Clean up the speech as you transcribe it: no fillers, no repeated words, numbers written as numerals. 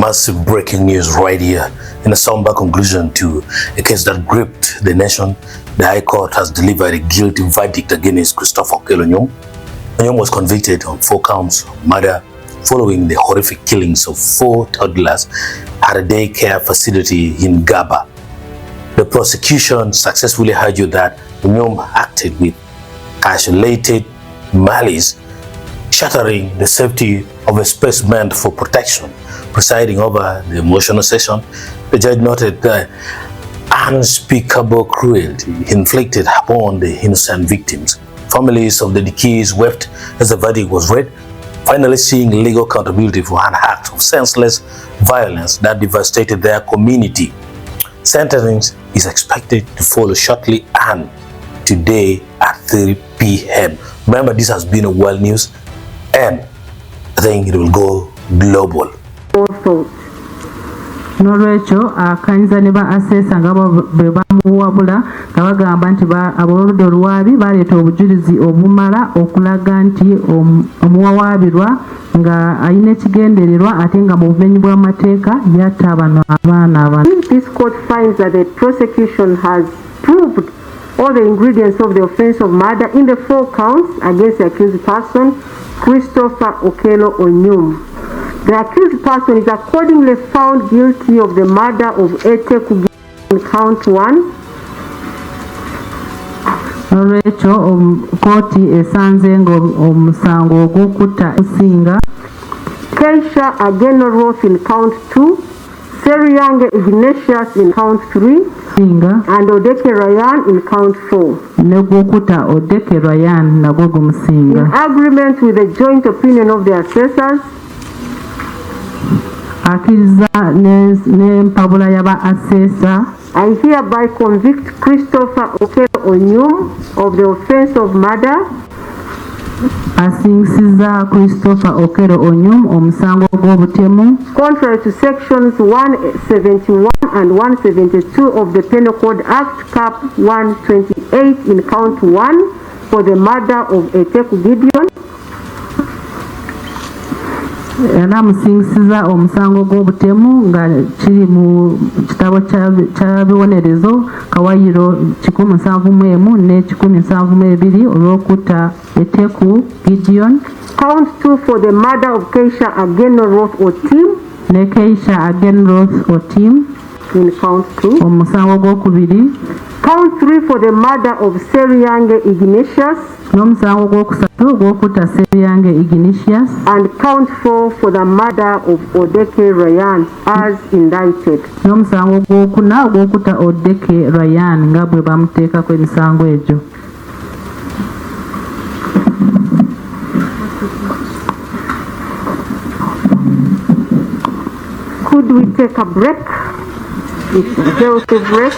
Massive breaking news right here. In a somber conclusion to a case that gripped the nation, the High Court has delivered a guilty verdict against Christopher Okello Onyum. Onyum was convicted on 4 counts of murder following the horrific killings of 4 toddlers at a daycare facility in Gaba. The prosecution successfully argued that Onyum acted with calculated malice, shattering the safety of a space meant for protection. Presiding over the emotional session, the judge noted the unspeakable cruelty inflicted upon the innocent victims. Families of the deceased wept as the verdict was read, finally seeing legal accountability for an act of senseless violence that devastated their community. Sentencing is expected to follow shortly and today at 3 p.m. Remember, this has been a world news, and I think it will go global. N'olwekyo akanyiza ne ba assessor nga bwe bamuwabula nga bagamba nti ab'oludda oluwaabi baleeta obujulizi obumala okulaga nti omuwawaabirwa nga alina ekigendererwa ate nga mu bumenyi bw'amateeka yatta bano abaana abano. This court finds that the prosecution has proved all the ingredients of the offense of murder in the 4 counts against the accused person, Christopher Okello Onyum. The accused person is accordingly found guilty of the murder of Eteku in count 1. N'olwekyo kooti esanze ng'omusango ogw'okutta osinga Keisha Agenorwoth in count 2, Seriange Ignatius in count 3, singa and Odeke Ryan in count 4. N'ogwokutta Odeke Ryan nagwo gumusinga. In agreement with the joint opinion of the assessors, akkiriza n'empabula y'aba assessor, I hereby convict Christopher Okello Onyum of the offense of murder asingisiza Christopher Okello Onyum omusango gw'obutemu contrary to sections 171 and 172 of the Penal Code Act, Cap 128 in count 1 for the murder of Eteku Gideon. Era amusingisiza omusango gw'obutemu nga kiri mu kitabo kya bibonerezo kawayiro 171 ne 172 olw'okutta Eteku Gideon. Count 2 for the murder of Keisha Agenorwoth Otim ne Keisha Agenorwoth Otim in count 2. Omusango gw'okubiri. Count 3 for the murder of Seriange Ignatius n'omusango gw'okusatu gw'okutta Seriange Ignatius and count 4 for the murder of Odeke Ryan as indicted. N'omusango gw'okuna ogw'okutta Odeke Ryan nga bwe bamuteekako emisango egyo. Could we take a break? It's a healthy break.